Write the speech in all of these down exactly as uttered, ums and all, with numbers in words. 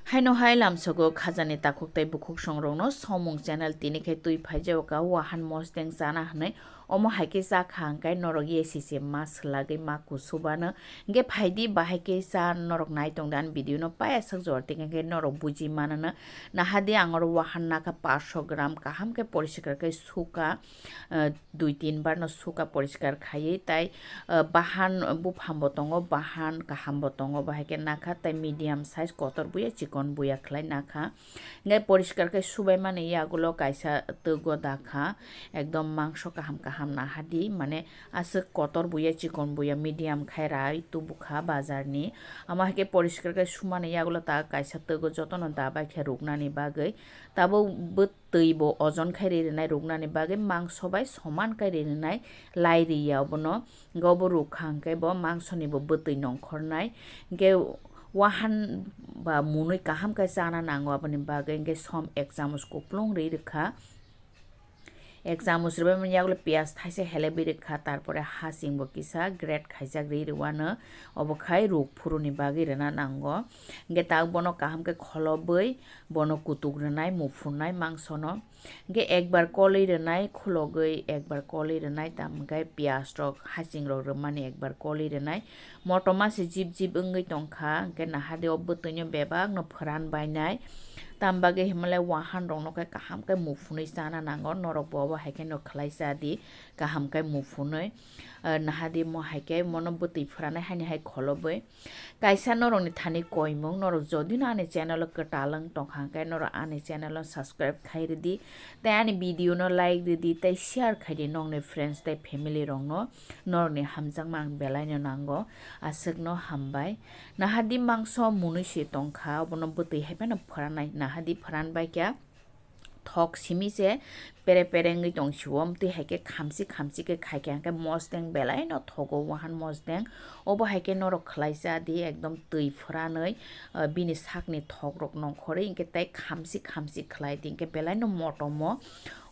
Haino hai lamsogo khajani takhuk tei bukhuk songrokno Somung channel tini khe twi phaijago ka wahan mosdeng chana hwnwi. Omo hai khe cha kha hwnkhe norok yesi se ma swlagwi ma kusubano. Hwnkhe phaidi bahai khe cha norok nai tongdi ani video no paya sak jor tei hwnkhe norok buji manono. Nahadi ang oro wahan nakha paanch sho gram kaham khe poriskar khe suka, eh, dui tin bar no suka poriskar khaiwi tai, eh, bahan buphang bo tongo, bahan kaham bo tongo, bahai khe nakha tai medium size kotor buya chikon buya khlai nakha. Hwnkhe poriskar khe subai mani yagulo kaisa twgo dakha, ekdom mangso kaham kaham nahadi, mane aswk kotor buya chikon buya medium khai rai tubukha bazarni. Amo hai khe poriskar khe sumani yagulo ta kaisa twgo jotono dabai khe ruknani bagwi. Tabuk bwtwi bo ojon khai ri rwnai ruknani bagwi mangso bai soman khai ri rwnai lai ri ya obono. Hwnkhe obo rukha hwnkhe bo mangsoni bo bwtwi nongkhornai. Hwnkhe wahan ba munui kaham khe chana nango aboni bagwi hwnkhe som ek chamuch kuplung ri rwkha. Ek chamuch rwbaimani yagulo piyaj thaisa helebwi rwkha, tarpore hasing bo kisa grate khaijak ri rwano, obo khai ruk phuruni bagwi rwna nango. Hwnkhe tak bono kaham khe kholobwi bono kutuk rwnai, muphunai mangsono. Hwnkhe ekbar kolwi rwnai, khulogwi ekbar kolwi rwnai, tamo hwnkhe piyaj rok, hasing rok rwmani ekbar kolwi rwnai. Motoma se jip jip wngwi tongkha, hwnkhe nahadi o bwtwino bebak no phoran bainai. Tam bagwi himalai wahan rokno khe kaham khe muphunwi chana nango, norok bo obo hai khe no khlai cha di, kaham khe muphunwi. Eh, nahadi mo hai khe mono bwtwi phoranai haini hai kholobwi. Kaisa norokni thani koimung, norok jodi no ani channel o kwtal wng tongkha hwnkhe norok ani channel o subscribe khai rwdi, tei ani video no like rwdi, tei share khaidi nokni friends tei family rokno, norokni hamjakma ang belai no nango, aswkno hambai. Nahadi mangso munui se tongkha, obono bwtwi hai phano phoranai, nahadi phoran bai khe. Thok simi se pere pere wngwi tong sio, twi hai khe khamsi khamsi khe khai khe hwnkhe mosdeng belai no thogo wahan mosdeng. Obo hai khe norok khlai cha di ekdom twi phoranwi, ah, bini sakni thok rok nongkhorwi hwnkhe tei khamsi khamsi khlai di hwnkhe belai no motomo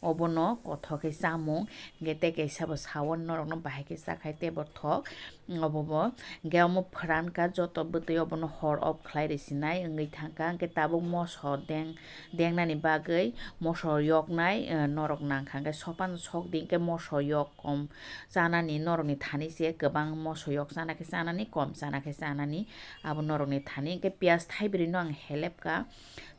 obono kothok khe chamung hwnkhe tei kaisa bo sao norok no bahai khe cha khai tei bo thok. Obo bo, hwnkhe omo phoran kha joto bwtwi obono hor off khlai rwsinai wngwi thangkha, hwnkhe tabuk moso deng, dengnani bagwi moso yoknai, eh, norok nangkha, hwnkhe sopan sok di, hwnkhe moso yok kom chanani norokni thani se kwbang moso yok chana khe chanani, kom chana khe chanani, abo norokni thani. Hwnkhe piyaj thaibrwi no ang helep kha.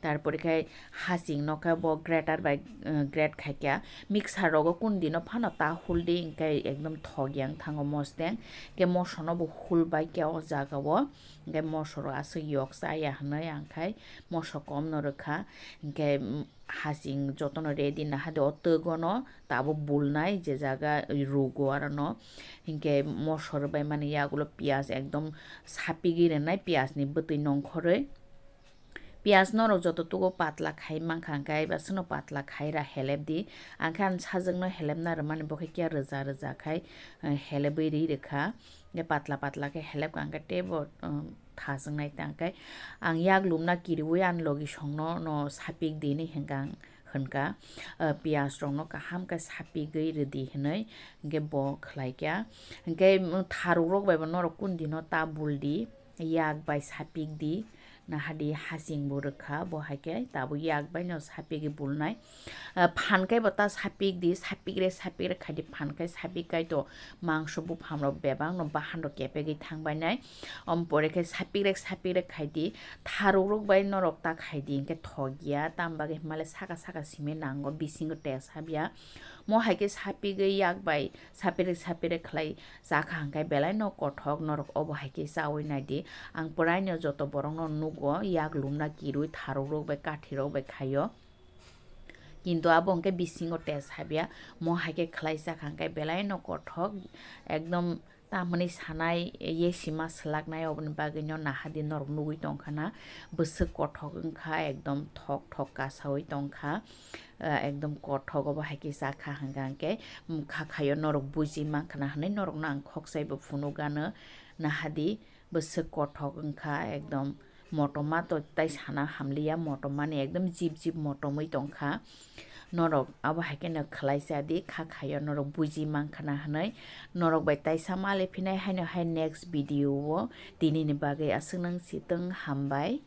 Tarpore khe hasing no khe bo grater bai, eh, grate khai kha. Mixer rogo kun dino phano ta hul di, hwnkhe ekdom thok yang thango mosdeng. Hwnkhe moso no bo hul bai kha o jaga o. Hwnkhe moso rok aswk yok cha ya hwnwi ang khai moso kom no rwkha. Hwnkhe, mm, hasing jotono ready nahadi o twgo no tabuk bulnai je jaga rugo aro no. Hwnkhe moso rwbai mani yagulo piyaj ekdom sapigwi rwnai, piyaj ni bwtwi nongkhorwi. Piyaj norok joto tugo patla khai mankha, hwnkhe bai sano patla khai ra helep di. Ang khe ani sajwkno helepna rwmani, bo khe kiya rwja rwja khai, eh, helepwi ri rwkha. Hwnkhe patla patla khe helep kha, hwnkhe teibo, um, thajwk nai ta, hwnkhe ang yak lumna kiriwi ani logi songno no sapik di hinwi hwnkha ang, hwnkha. Eh, piyaj rokno kaham khe sapigwi rwdi hinwi, hwnkhe bo khlai kha. Hwnkhe, um, tharuk rok bai bo norok kun dino ta bul di. Yak bai sapik di, nahadi hasing bo rwkha, bo hai khe tabuk yak bai no sapigwi bulnai. Ah, phan khe bo ta sapik di, sapik re, sapik re khai di, phan khe sapik kai to mangso buphang rok bebak no bahan rok kepegwi thang bai nai. Om pore khe sapik re, sapik re khai di, tharuk rok bai norok ta khai di, hwnkhe thok ya, tam bagwi himale saka saka simi nango, bisingo test habya. Mo hai khe sapigwi yak bai sapire sapire khlai cha kha hwnkhe belai no kothok, norok obo hai khe chaui nai di. Ang pwrai no joto borok no nugo, yak lumna kirui tharuk rok bai kathi rok bai khaio. Kintu abo hwnkhe bisingo test habya, mo hai khe khlai cha kha hwnkhe belai no kothok, ekdom tamoni sanai ye sima swlaknai, oboni bagwi no nahadi norok nugui tongkha na, bwswk kothok wngkha, ekdom thok thok kasaui tongkha. Ah, ekdom kothok obo hai khe cha kha hwnkha hwnkhe, mm, kha khaio norok buji mankha na hwnwi norokno ang khokchai bo phunukgano. Nahadi bwswk kothok wngkha, ekdom motoma to tai sana hamliya, motomani ekdom jip jip motomwi tongkha. Norok abo hai kheno khlai cha di, kha khaio norok buji mankha na hwnwi. Norok bai taisa male phinai haino hai next video o, tinini bagwi aswk nang si tong, hambai.